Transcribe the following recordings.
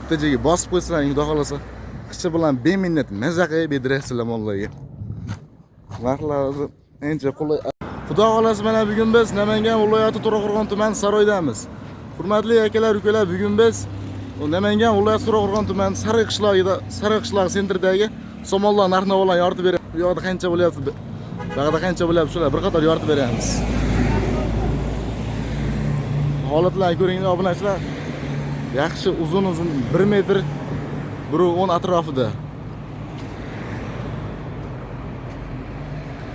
Bitta joyga bosib qo'ysalaring, xudo xohlasa, qichi bilan beminnat maza qilib yedirasizlar mollarga. Narxlari ancha qulay. Xudo xohlasa, mana bugun biz Namangan viloyati To'raqo'rg'on tumani Saroydamiz. Hurmatli akalar, ukalar, bugun biz Namangan viloyati To'raqo'rg'on tumani Saroy qishlog'ida, Saroy qishlog'i sentridagi somonlar narx-navolarni yoritib beramiz. Bu yoqda qancha bo'lyapti, bu yoqda qancha bo'lyapti, shular bir qator yoritib beramiz. Holatlarni ko'ringlar, obunachilar. Yaxshi uzun-uzun 1 metr 1.10 atrofida.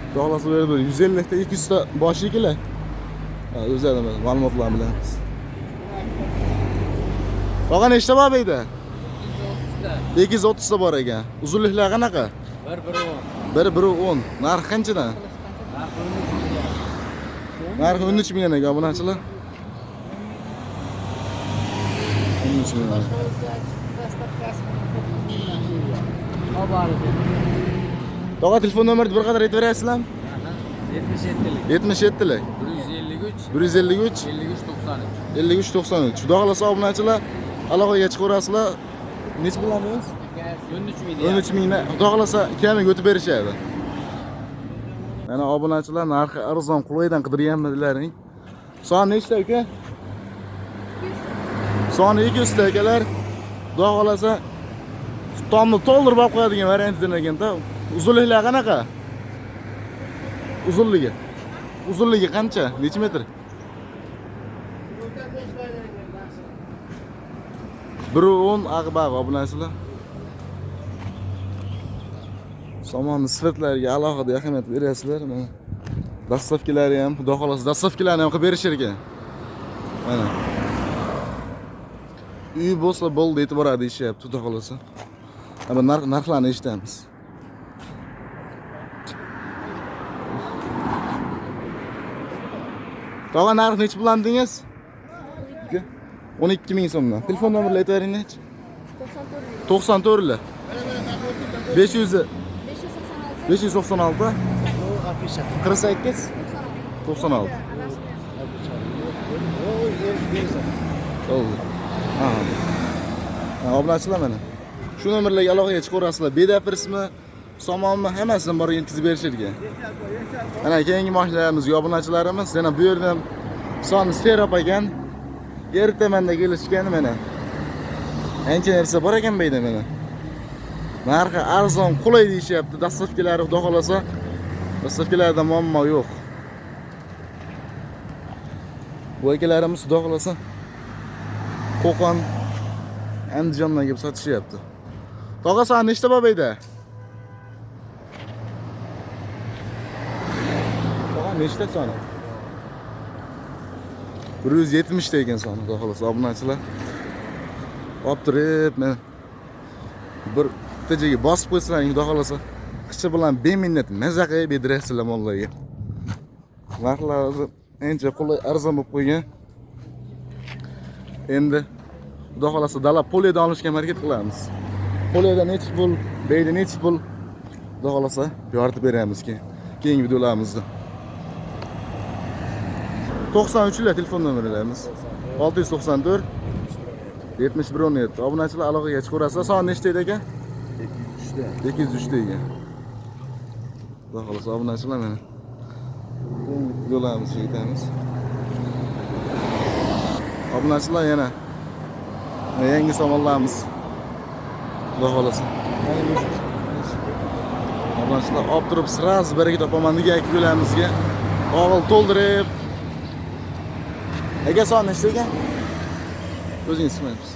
Xudo xohlasa, bu yerda 150 ta 200 ta bosh ekilar. Ha, o'zlari ma'lumotlarni bilamiz. Tog'a, nechta bor bu yerda? 230 ta bor ekan. Uzunliklari qanaqa? 1 1 10. 1 1.10. Narxi qanchadan? Narxi 13 million ekan, obunachilar. 13 million. Tog'a, telefon nomerini bir qadar aytib berasizlarmi? 77lik. 77lik. 153 153 53 93. 53 93. Xudo xohlasa, obunachilar, aloqaga chiqaverasizlar. Necha pul olamiz? 13 million. 13 mingdan xudo xohlasa kamiga o'tib berishadi. Mana obunachilar, narxi arzon, qulaydan qidirganmidilaring. Son nechta uka? Soni 200 ta akalar. Xudo xohlasa tomni to'ldirib olib qo'yadigan variantidan ekanda. Uzunliklari qanaqa? Uzunligi. Uzunligi qancha? Necha metr? 1.10 ag'bag' obunachilar. Somonni sifatlariga alohida ahamiyat berasizlar. Mana dastavkalari ham, xudo xohlasa, dastavkalarni ham qilib berishar ekan. Mana. Uy bo'lsa bo'ldi, yetib boradi deyishyapti, xudo xohlasa. Mana narxlarni eshitamiz. Tog'a, narx nechi pul dedingiz? 12 ming so'mdan. Telefon nomerini aytib beringlar. 94 94 500 586 596 48 96. Bo'ldi. Ha. Ha, obunachilar, mana. Shu nomerlarga aloqaga chiqaverasizlar. Bedaprismi, somonmi, hammasini borib yetkazib berishar ekan. Mana keyingi mashinalarimizga obunachilarimiz, yana bu yerda ham soni serop ekan. Ertamanda kelishgan mana. Ancha narsa bor ekan bu yerda mana. Narxi arzon, qulay deyishyapti. Dastavkalari xudo xohlasa, dastavkalarda muammo yo'q. Bu akalarimiz xudo xohlasa Qo'qon, Andijondan kelib sotishyapti. Tog'a, san nechta bor bu yerda? Tog'a, nechta soni? 170 ta ekan soni, xudo xohlasa, obunachilar. Olib turib, mana bir bitta joyga bosib qo'ysalaring, xudo xohlasa, qichi bilan beminnat maza qilib yedirasizlar mollarga. Narxlari ancha qulay, arzon bo'lib qo'ygan. Endi xudo xohlasa dala polyadan olishga harakat qilamiz. Polyada necha pul, beyda necha pul, xudo xohlasa yoritib beramiz keyingi videolarimizda. 93 lar telefon nomerlarimiz. 694 71 17. Obunachilar, aloqaga chiqaverasizlar. Son nechta edi aka? 203 ta ekan. Xudo xohlasa, obunachilar, mana keyingi videolarimizga yetamiz. Obunachilar, yana yangi somonlarimiz. Xudo xohlasa. Obunachilar, olib turib sразу baraka topaman degan aka-ukalarimizga og'il to'ldirib. Aka, son nechta ekan? O'zingiz chiqmayapsiz.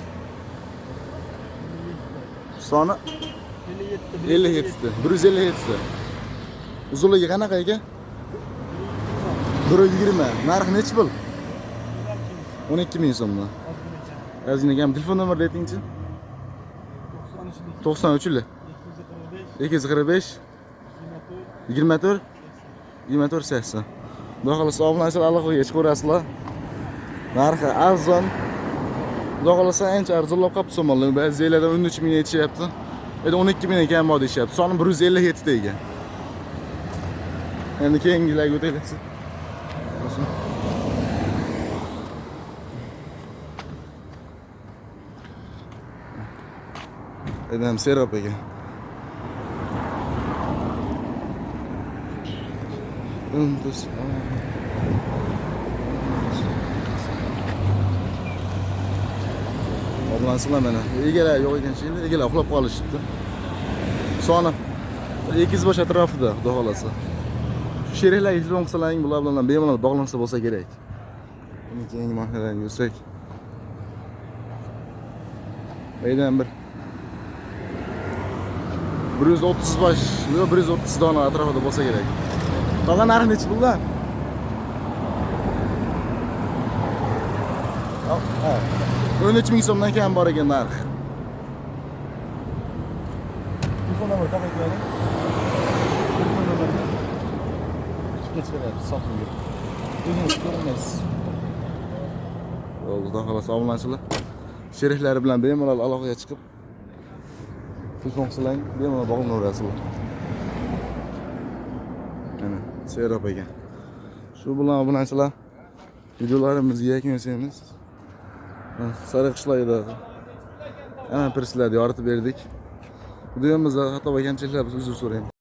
Soni 57 ta. 157 ta. Uzunligi qanaqa aka? 1.20. Narxi nechi pul? 12 ming so'mdan. Ozgina kam. Telefon nomerini aytingchi. 93 lar. 245 24 24 80. Xudo xohlasa, obunachilar, aloqaga chiqaverasizlar. Narxi arzon. Xudo xohlasa ancha arzonlab qolibdi somonlar. Ba'zi yerlarda 13 ming aytishyapti. Endi 12 ming ekan bor deyishyapti. Soni 157 ta ekan. Endi keyingilarga o'taylik. Edam serob ekan. Oblasizlar mana. Egalar yo'q ekan shekilli, egalar uxlab qolishibdi. Soni 200 bosh atrofida, xudo xolasa. Shu sheriklarga telefon qilsalaring, bular bilan bemalol bog'lansa bo'lsa kerak. Uni keyingi mashinadan yursak. Baydan bir 130 bosh, yo'q 130 dona atrofida bo'lsa kerak. Tog'a narxi nechi puldan? Ha. 13 ming so'mdan kam bor ekan narx. Telefon nomeri topib bering. Telefon nomerini YouTube'ga chiqaryapsiz, sotuvga. O'zingiz ko'rinmaysiz. Bo'ldi, xudo xohlasa obunachilar sheriklari bilan bemalol aloqaga chiqib telefon qilsalaring bemalol bog'lanaverasizlar. Mana Serob ekan. Shu bilan obunachilar videolarimizga yakun yasaymiz. Mana Sariq qishloqda hamma pirslarni yoritib berdik. Videomizda xato va kamchiliklar bo'lsa uzr so'raymiz.